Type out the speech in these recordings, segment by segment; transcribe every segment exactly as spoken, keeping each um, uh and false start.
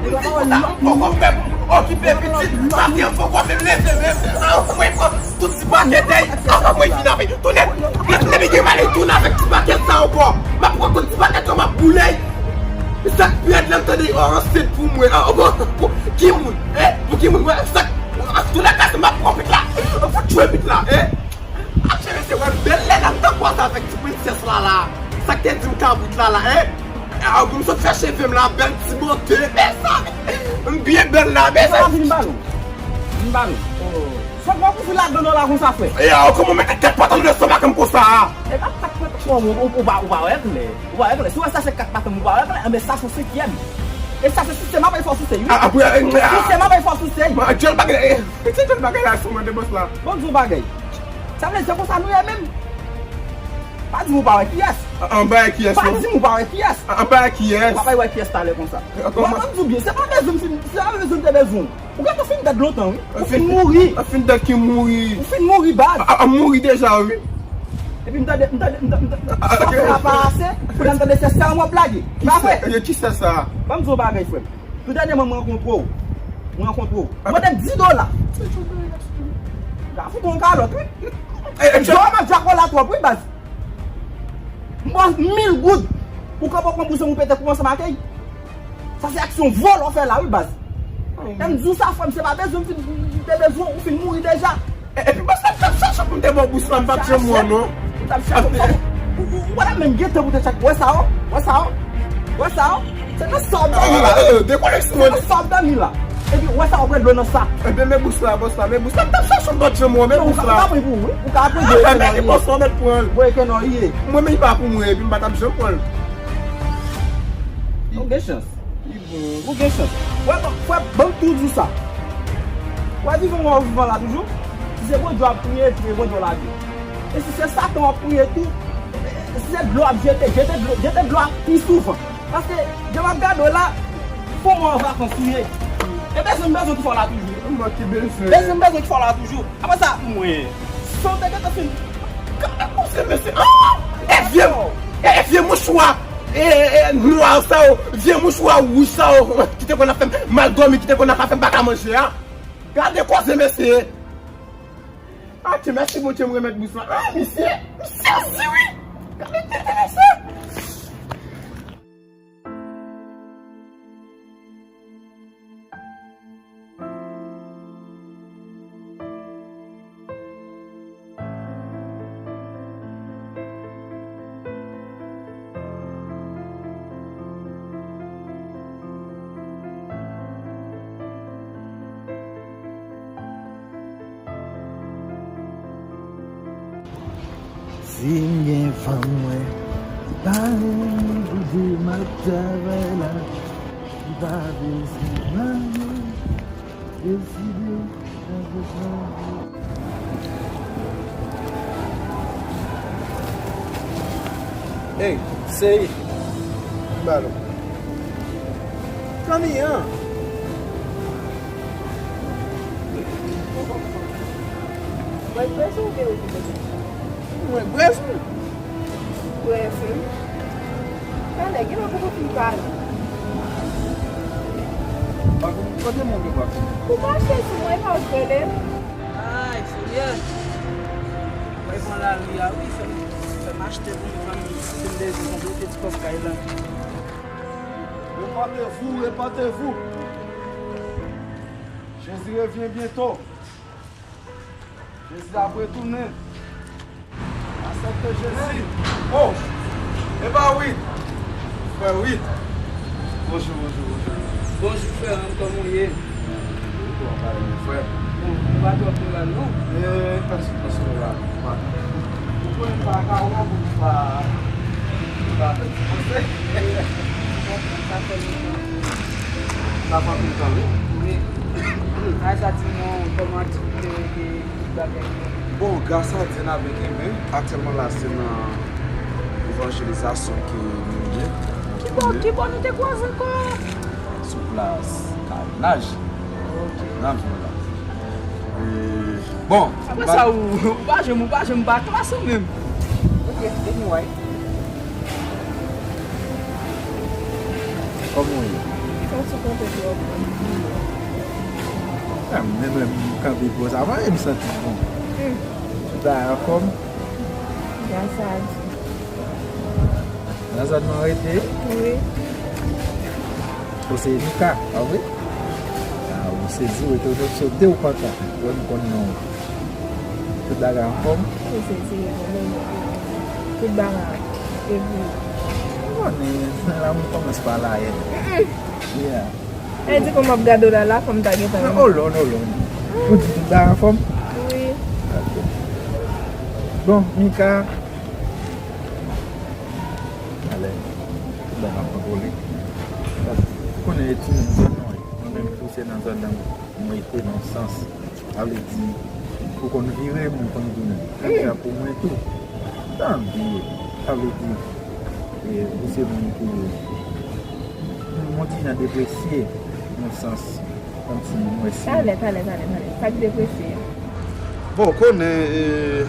Pitit konsa, fòk w fè pou okipe pitit. Maten an, fòk w menm leve menm. Anvoye pran tout ti pakèt dèy. Anvoye vin avèk. Tounen. Lè, lè, lè, lè, tounen avèk ti pakèt sa ankò. M ap pran tout ti pakèt yo, m ap boule. Sa k pi rèd la, m tande yo ansent pou mwen. Ah, bon, pou ki moun? Eh, pou ki moun? Mwen, sa k, tounen kase, m ap pran pit la. M fout tchwe pit la, eh. Ap cheve se wè bèl lè la, m t ap pase avèk ti prensès la la. Sa k te di m kabrit la la, eh. Ah, pou m sot fè cheve m la, bèl ti bote, mezanmi. M byen bèl la, mezanmi. Vin ba nou. Vin ba nou. Sòt bò pou fil ladan non la konsa, frè. E a, kòman w mete tèt pantalon nan estomak m konsa a? E pa tèt pantalon, ou, ou pa, ou pa wè klè. Ou pa wè klè. Si w wè sa se kat patanm, ou pa wè klè. Anben sa se senkyèm. E sa se sistèm ap fè w souse, wi. A, apre, e, a. Sistèm ap fè w souse. Mwen, djòl bagay, e, se djòl bagay la, sou mande bòs la. Bon, di w bagay. Sa vle di se konsa nou ye menm? Pa di m ou pa wè kiyès. A, anba e kiyès, non? Pa di m ou pa wè kiyès. A, anba e kiyès? Ou pa wè kiyès talè konsa. E, kòman? Mwen, mwen di w byen, se pa bezwen m fin, se pa bezwen m te bezwen w. Ou gentan fin dèd lontan, wi. Ou fin mouri. Ou fin dèd ki mouri. Ou fin mouri, baz. A, a, mouri deja, wi. Epi m tande, m tande, m tande, m tande, a, a, sa fè a pa ase, pou n tande se sè w ap lage. Pa vre? Ki sè sa? Ban m di w yon bagay, frè m. Tou dènyèman, mwen rankontre w. Mwen rankontre w. Mwen mande m dis dola. Ka fout yon kalòt, wi. E, e, dis dola, m ap djakola twòp, wi, baz. M ba w mil goud. Ou kanpe w pran bouzwen m ou pete kou ansanm ak li. Sa se aksyon vòlò fè la, wi, baz. Lè m di w sa, frè m, se pa bezwen m fin, m te bezwen w, ou fin mouri deja. E, epi, bòs la, m t ap chache pou m te ba w bous la, m pa t janm wè w, non. M t ap chache pou m, ou, ou, ou pa t ap menm gen tan pou te tchèk. Wè sa, o, wè sa, o, wè sa, o. Se nan sa w ap dòmi la. E, e, e, dekonnen sou mwen. Se nan sa w ap dòmi la. Epi, wè sa, w ap pran dlo nan sa. Ebyen, men bous la, bòs la, men bous la, m t ap chache w, m pa t janm wè w, men bous la. Ou ka pran pou ou, wi. Ou ka pran. A, men bòs la, w mèt pran l. Voye kenò, ye. Mwen menm, li pa pou mwen, epi m pa t ap janm pran l. Ou gen chans. Li bon. Ou gen chans. Wè, bon, frè, ban m tou di w sa. Wè, vivan w ap vivan la toujou. Si se Bondye w ap priye, priye Bondye w lage. E si se Satan w ap priye tou, si se dlo w ap jete, jete dlo, jete dlo a pi souvan. Paske, jan m ap gade w la, fò w an vakans ou ye. E bezwen m bezwen ki fè w la toujou. Mwen ki bezwen. Bezwen m bezwen ki fè w la toujou. Apre sa, mwen, san w te gentan fin. Gade koze mesye. Ah! E vye, e vye mouchwa, e, e, e, nwa sa yo, vye mouchwa wouj sa yo, ki te konn ap fè m mal dòmi, ki te konn ap fè m pa ka manje a. Gade koze mesye. Atye, mèsi Bondye, m remèt bous la. Ah, misye, misye osi, wi. Gade tete mesye. Si m gen fanm mwen, li pa gen pou di m ap travay la, li pa bezwen mande, deside nan bezwen. Ey, seri, m ba nou. Kanmi an. Mwen bezwen ou gen ou ki bezwen. Mwen bezwen. Bref, wi. Talè, gen lè poko fin pale. Kote moun yo pa? Ou mache sou mwen, pa w rele m. Ay, Senyè. Mwen pran lari a, wi, fè m, fè m achte pou mwen, fè m, fè m bezwen konplete ti kòb kay la. Repentez-vous, repentez-vous. Jésus revient bientôt. Jezi ap retounen. Aksepte Jezi. Oh! E pa Wid. Frè Wid. Bonjou, bonjou, bonjou. Bonjou, frè m, kòman w ye? Wi, kòman w ye, frè? Bon, nou pa twò moral, non? E, pèsonn, pèsonn la. Ou konnen m pa ka wè w pou m pa, pou m pa fè ti panse. Sa fè lontan. Sa fè anpil tan, wi. Wi. Ay, sa di non, kòman aktivite yo ye, tout bagay yo? Bon, gras a Dye n ap byen kenbe. Aktyèlman la, se nan evanjelizasyon ke nou ye. Ki bò, ki bò nou te kwaze ankò? Sou plas Karenaj. Ok. Nan vil la. E, bon. Apre sa, ou, ou pa janm, ou pa janm pa klas ou menm. Ok, anyway. Kòman w ye? Mwen Sou konpè twòp. Ah, menm lè m kanpe bò sa, mwen, m santi m bon. Hmm. Tout bagay anfòm. Gras a Dye. Nan zòn nan rete? Wi. Ou se Mika, pa vre? Ah, ou se di, ou te, ou te, ou te, ou pantan. Mwen, m konn non. Tout bagay anfòm? Wi, se, se, se, tout bagay. E pou. Mwen konnen, la, mwen kòmanse pa la yè. Yeah. E di kòman ap gade w la, la, fò m ta gentan. Non, hold on, hold on. Ou di tout bagay anfòm? Wi. Ok. Bon, Mika. Alè, tout bagay ap kontwole. Ou konnen e timoun zòn nan, wi. Mwen menm tou se nan zòn nan mwen rete nan sans. Sa vle di, ou konn vire, moun konn tounen. Menm jan pou mwen tou. Tanpri, sa vle di, e, ou se moun ki, moun ki jan depresye, nan sans, kòmsi moun wè si. Talè, talè, talè, talè. Sa k depresye a? Bon, ou konnen, e,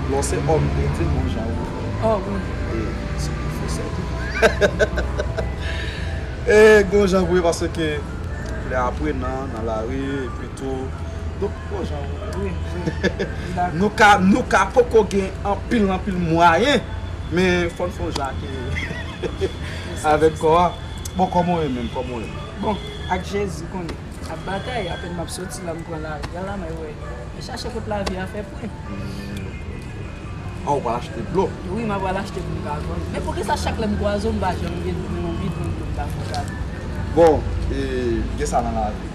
lè w se òm, e, di l bon jan ou. Oh, wi. E, se pwofesè tou. E, gon jan vre, paske lè aprenan, nan lari, epi tou. Donk, gon jan vre. Wi, wi. Dakò. Nou ka, nou ka poko gen anpil, anpil mwayen, men fò n fè yon jan ak, avèk kò a. Bon, kòman w ye menm? Kòman w ye? Bon, ak Jezi, konnen. Ap batay, apèn m ap soti la, m pran lari a la, mwen wè. Mwen chache kot lavi a fè pwen. Ah, ou pral achte dlo? Wi, m ap pral achte pou m ka vann. Men poukisa chak lè m kwaze w, m pa janm gen dlo, men yon bidon dlo m pa fè gade? Bon, e, gen sa nan lavi.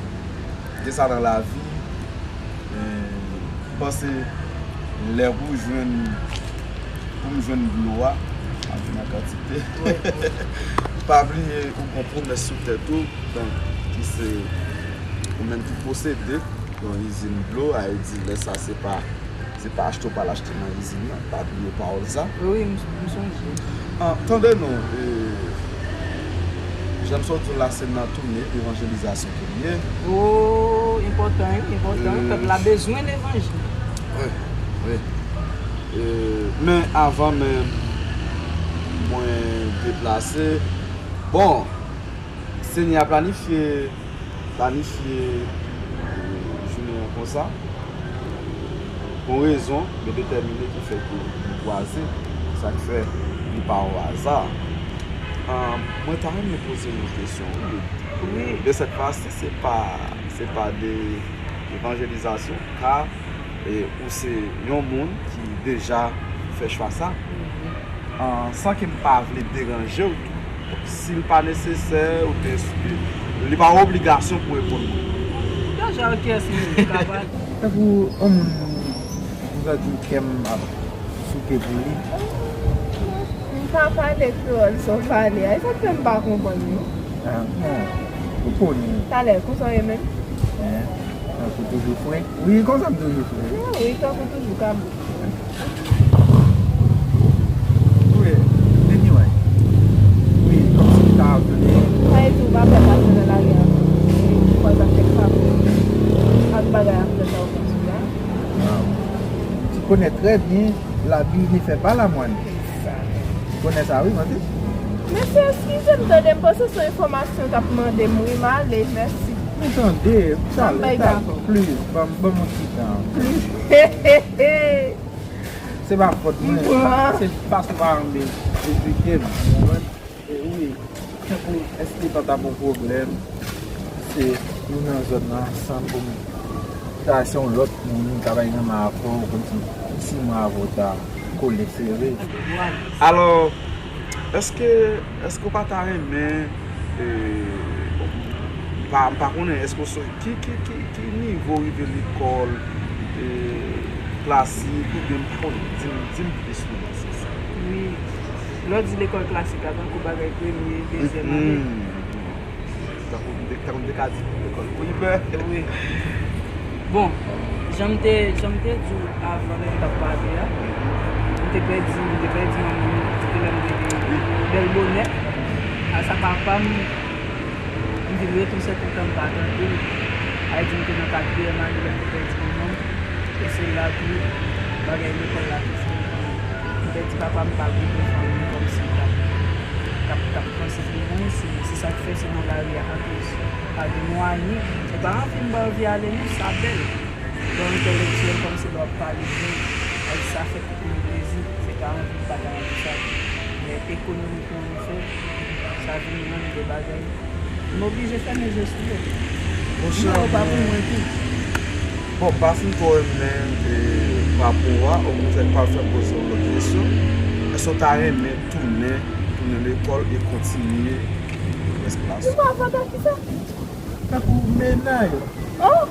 Gen sa nan lavi. E, m panse lè pou jwenn, pou m jwenn dlo a, ap vin an kantite. Wi, wi. Pa bliye ou gon pwomès sou tèt ou. Donk, ki se ou menm ki posede yon izin dlo, a e di lè sa se pa, se pa achte w pral achte nan izin nan, pa bliye pawòl sa. Wi, wi, m, m sonje. Ah, tande non, e, jan m sot di w la, se nan tounen evanjelizasyon ke m ye. Oh, enpòtan, wi, enpòtan, wi. E, pèp la bezwen levanjil. Wi, wi. E, men avan menm mwen deplase, bon, Senyè a planifye, planifye, e, jounen an konsa. Pou rezon byen detèmine ki fè ke nou kwaze, sa k fè li pa o aza. Ah, mwen ta renmen poze w yon kesyon, wi. Wi. De sèt fwa si, se pa, se pa de evanjelizasyon, ka e, ou se yon moun ki deja fè chwa sa, ah, san ke m pa vle deranje w tou. Si l pa nesesè, ou te, li pa yon obligasyon pou reponn mwen. Deja, kiyès moun ki ka pale? Tankou yon moun, m santi kè m ap souke pou li. M pa pale kreyòl sa w pale a. E sa k fè m pa konprann ou? Ah, bon. Ou konnen. Talè, konsa w ye menm? Hein? Tankou toujou fre? Wi, konsa m toujou fre. Ah, wi, tankou toujou, ka bon. Wi, anyway. Wi, kòmsi m ta vle. Sa vle di ou pa pè pase nan lari a, e, ou pa t ap fè sa, ak bagay ap fè sa ou konn sou la? Ah, tu connais très bien l'habit ne fait pas la moine. Ou konnen sa, wi, mande. Mesye, eskize m, tande, m panse se yon enfòmasyon w t ap mande m, wi, m ale, mèsi. Men tande, talè, talè, please, ban m, ban m yon ti tan. Se pa fòt mwen, se fason paran m te edike m, ou konprann? E wi, tankou, èske pa t ap yon pwoblèm, se nou nan zòn nan ansanm pou m ta se yon lòt moun, m ta bay nan men avè w, kòmsi si mwen avè w ta kole sere. Alò, èske, èske w pa ta renmen, e, bon, m pa, m pa konnen, èske w so-, ki, ki, ki, ki nivo w rive lekòl, e, klasik, oubyen m pa konnen, di m, di m plis sou sa. Wi. Lè w di lekòl klasik la, tankou bagay premye, dezyèm ane. Tankou m te, tankou m te ka di lekòl primè. Wi. Bon, jan m te, jan m te di w avan lè n t ap pale a, m te pèdi, m te pèdi manman m depi lè m te bèl bonè. Gras a papa m, m vin rete yon sèten tan m pa tande l. Sa vle di m te nan katriyèm ane lè m te pèdi manman m. E se la tou, bagay lekòl la tou fini. M pèdi papa m, m pa l kote fanmi m kòmsi m t ap k ap, k ap panse pou mwen, se, se sa k fè se nan lari a, akoz pa gen mwayen. Se pa anvi m pa anvi ale, non, sa bèl. Lè w entèlektyèl, kòmsi lè w ap pale byen, sa fè tout moun plezi. Se ka anvi, pa ka anvi sa tou. Men ekonomikman, nou fè, sa vin rann de bagay. M oblije fèmen je sou yo. Monchè, nimewo pa pou mwen tou. Bon, m pa fin twò renmen, e, pwopozisyon an, okontrè, m pral fè poze yon lòt kesyon. Èske w ta renmen tounen, tounen lekòl e kontinye rès klas ou? Ou pa kontan ki sa? Tankou mennaj. Oh!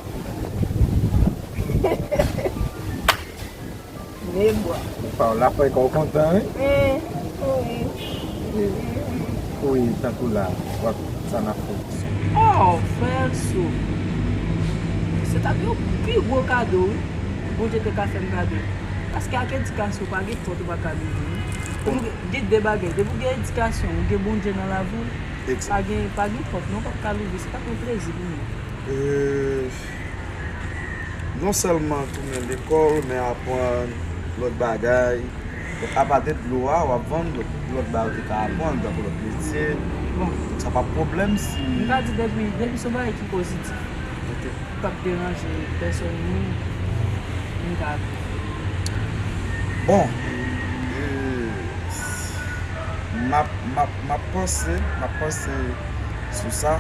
Nebwa. Ou pa la fè kò kontan, wi. Mm, wi. Wi, tankou la, w ap sa n ap fè. Oh, frè Sou. Se ta pi, pi gwo kado, wi. Bondye te ka fè m kado. Paske ak edikasyon, pa gen pòt ou pa ka louvri, wi. Depi w gen, gen de bagay. Depi w gen edikasyon, ou gen Bondye nan lavi w, pa gen, pa gen pòt, non, w p ap ka louvri. Se ta pi yon plezi pou mwen. Euh, Non sèlman tounen lekòl, men aprann lòt bagay. Donk, apa de dlo a, w ap vann, donk, lòt bagay ou te ka aprann, tankou lòt metye. Bon. Donk, sa pa pwoblèm si. M ka di depi, depi se yon bagay ki pozitif. Ok. K ap deranje pèsòn moun, m ka aplike. Bon, e, m ap, m ap, m ap panse, m ap panse sou sa.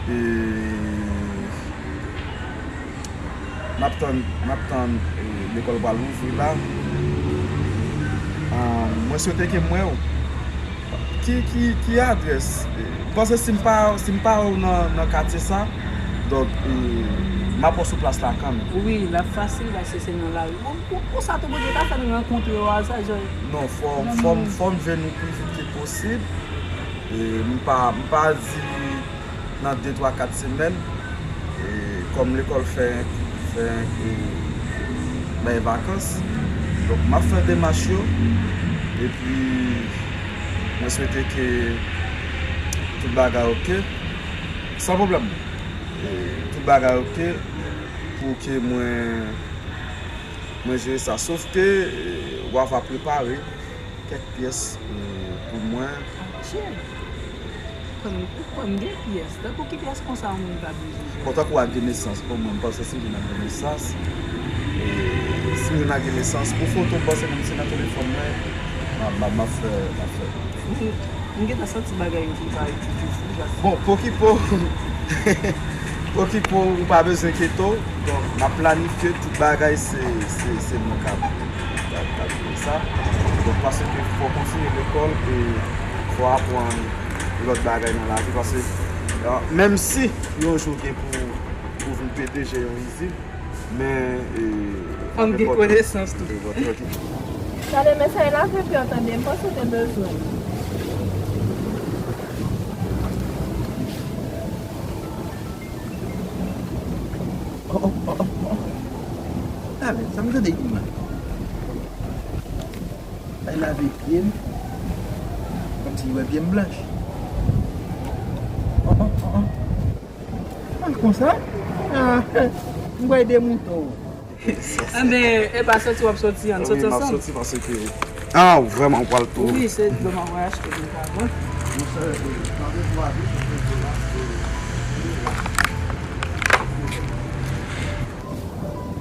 E, m ap tann, m ap tann, e, lekòl pral ouvri la. Ah, mwen swete ke m wè w. Ki, ki, ki adrès? E, m panse si m pa, si m pa wè w nan, nan katye sa, donk, e, m ap wè w sou plas la kanmenm. Wi, l ap fasil, paske se nan lari. Bon, pou, pou sa tou, Bondye ta fè n rankontre o aza, jan. Non, fò, fò, fò m jwenn ou pi vit ke posib. E, m pa, m pa di nan de, twa, kat semèn, e, kòm lekòl fè, fè, e, bay vakans. Donk, m ap fè demach yo. Epi, mwen swete ke tout bagay oke. San pwoblèm. E, tout bagay oke pou ke mwen, mwen jere sa. Sof ke, e, w ava prepare kèk pyès, e, pou mwen. Atchè! Ou kwè m, ou kwè m gen pyès? Tankou ki pyès konsa yon moun ka bezwen jwenn? Bon, tankou ak de nesans, pou mwen, m panse si m vin ak de nesans, e, si m vin ak de nesans, pou foto, m panse menm si nan telefòn mwen, m ap, m ap, m ap fè, m ap fè. M, m gentan santi bagay yo prepare ti toujou, paske. Bon, pokipo, pokipo, ou pa bezwen enkyete w. Donk, m ap planifye tout bagay, se, se, se mwen k ap, k ap, k ap jere sa. Donk, paske fò w kontinye lekòl e fò w aprann lòt bagay nan lavi. Paske, ah, menm si yon jou gen pou, pou vin P D G yon izin, men, e, fò n gen konesans tou. Sa demen sa e lave pye w tande, m panse w te bezwen. Oh, oh, oh, oh, oh. Talè, sa m tande di m la? Bay lave pye m. Kòmsi l wè pye m blanch. Oh, oh, oh, oh. Ah, konsa? Ah, m pral ede mouton. Enben, e pa soti w ap soti, ann soti ansanm. Wi, m ap soti paske, ah, vrèman, ou pral tou. Wi, se dlo m ap achte pou m ka vann. Monchè, e, tande pou avi, se dlo la, e,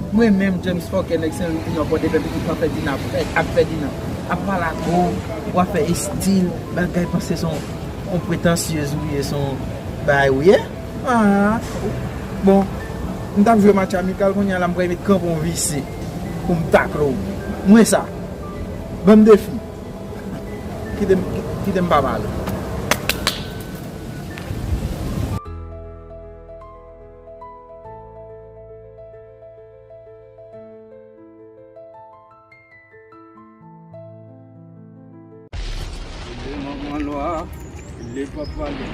mwen menm, James Fokker, nèg Sen Louis di Nò, Pòdepè, pitit pa Fèdinan, ap fè, ap Fèdinan. Ap pale ak ou, w ap fè estil, bagay, panse se yon, yon pretansyez ou ye, se yon bagay ou ye. Ah, bon, m t ap jwe match amikal, kounye a la m pral met kanpe yon vise pou m takle w. Mwen sa. Ban m defi. Kite m, kite m pa pale. Rele manman lwa, rele papa lwa.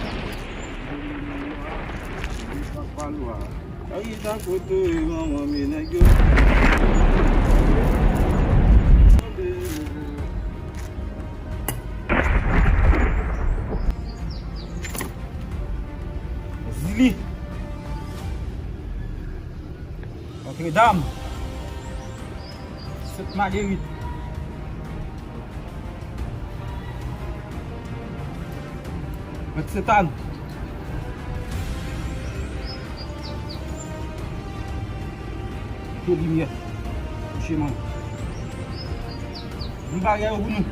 Rele manman lwa, rele papa lwa. Sa ki ta kote manman men nèg yo? Zili. Nòtredam. Sent Magerit. Mèt Sentàn. Kite limyè. Kouche manman. Vin bagay yo pou nou.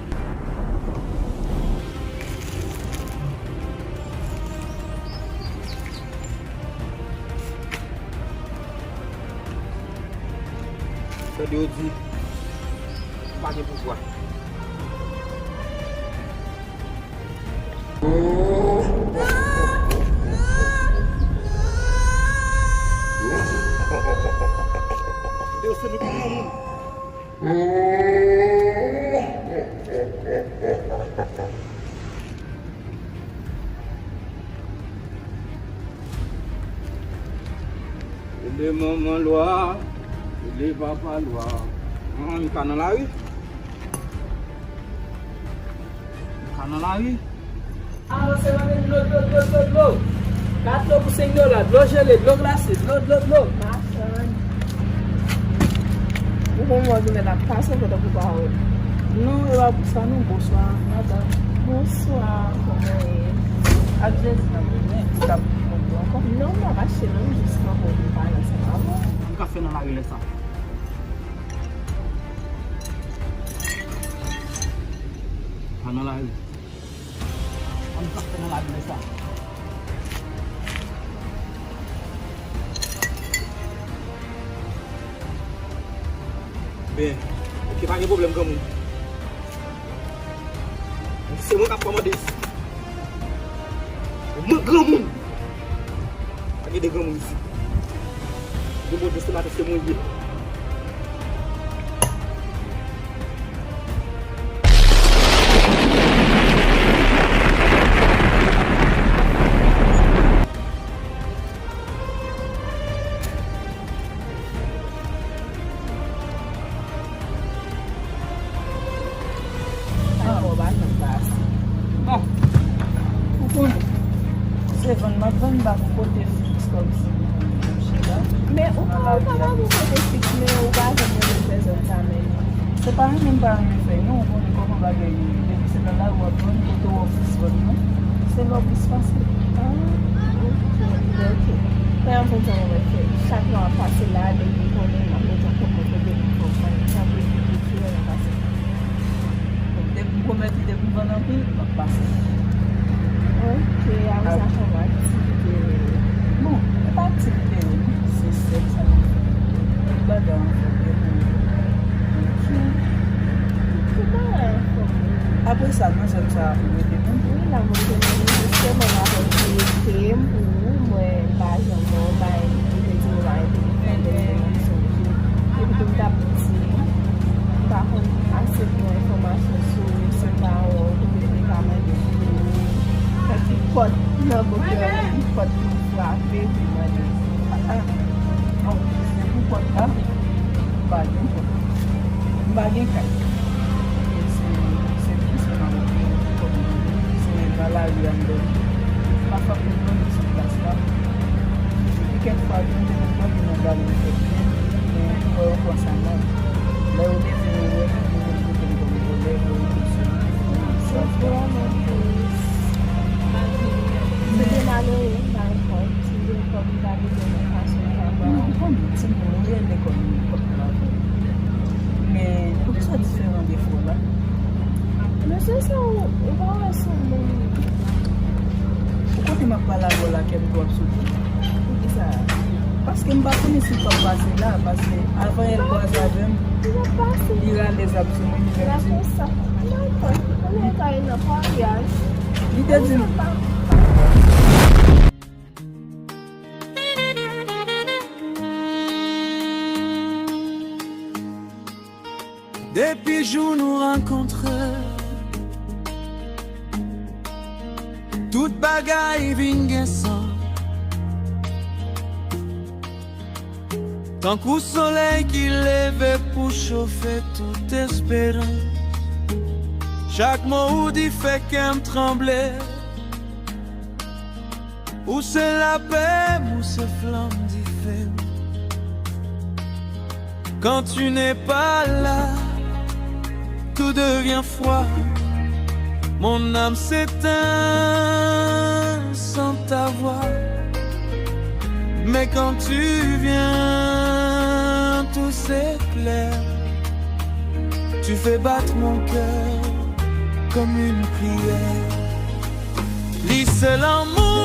Tande yo di, pa gen pouvwa. Yo se nou ki granmoun. Rele manman lwa, rele papa lwa. Manman, m ka nan lari? M ka nan lari? Avanse, mande dlo, dlo, dlo, dlo, dlo. Kat dlo pou senk dola, dlo jele, dlo glase, dlo, dlo, dlo. Machann. Ou konn wè goumen ap pase, ou konn tankou pa wè. Non, e pa pou sa non, bonswa, madanm. Bonswa, kòman w ye? Ak Jezi nan men, men, ou t ap di mwen ankò? Non, m ap mache non, m jis kanpe pou m pale ansanm avè w. M ka fè nan lari lè sa. Pa nan lari. Ann pase nan lavi lè sa. Ben, oke, pa gen pwoblèm, granmoun. Se mwen k ap kòmande isit. Mwen granmoun. Pa gen de granmoun isit. Depi w di se maten se mwen ye. Ankò, w pa janm pase. Bon. Ou konnen. Se vann m ap vann, m pa gon kote fiks kòmsi pou m chita. Men ou ka, ou ka pa gon kote fiks, men ou pa janm renmen fè zòn sa menm. Se pa renmen m pa renmen fè, non, ou konnen kòman bagay yo ye. Depi se nan lari w ap vann, kote w wè w plis vann nan, se la w plis pase. Ah, ok, ok. Fè yon konn sa mwen fè. Chak lè w ap pase la, depi konnen m ap mete yon kòb mwen kote pou m fè w vann. Sa vle di ke tirè nan pase. Donk, depi m pwomèt li, depi m vann anpil, m ap pase. Ok, apre sa, sa va aktivite yo ye? Bon, e pa aktivite yo, non. Se sèl sa m ap fè. Tout bagay anfòm, depi. Ok. Tout bagay anfòm. Apre sa, nan zòn sa a, ou rete menm? Wi, la, mwen rete menm. Jisteman, m ap rete m pou ou, mwen pa janm wè w bay, ou te di mwen pa rete m, fè m sonje. Epi tou, m t ap di, m pa konn ase bon enfòmasyon sou ou, si m pa wè w, kote m te ka mande pou ou. Fè ti pòt nan bòk yo, ti pòt pou m frape, pou m mande. Ah, ah. Bon, se pou pòt la, m pa gen pòt. M pa gen kay. E se, se tou se Mawòk yo, kòm se nan lari a m dòmi. Pafwa pou m dòmi sou plas la. Epi kèk fwa tou, m te konn dòmi nan galon fèt byen, men m wè yo pran sa mal. Lè yo leve, yo wè m, yo vin kote m kòm vòlè, yo rete sou m. Se vrèman tris. Se byen malere, m pa konn. Si m te konn, m ta vin nan fason sa. Non, ou konnen, timoun, ou rele kòm nenpòt travay. Men, poukisa diferan de fò la? Men se sa, ou, ou pa wè se moun. Ou kote m ap pale avè w la, kè m tou ap sote. Poukisa? Paske m pa konnen si l p ap pase la, paske avan yè l kwaze avè m, li rale zam sou mwen, li menm di m. Li te di m. Depi jou nou rankontre, tout bagay vin gen sans. Tankou solèy ki leve pou chofe tout esperans. Chak mo ou di fè kè m tranble. Ou se lapè m, ou se flanm dife m. Quand tu n'es pas là, tout devient froid. Mon âme s'éteint. Sans ta voix. Mais quand tu viens, tout s'éclaire. Tu fais battre mon cœur comme une prière. Li se lanmou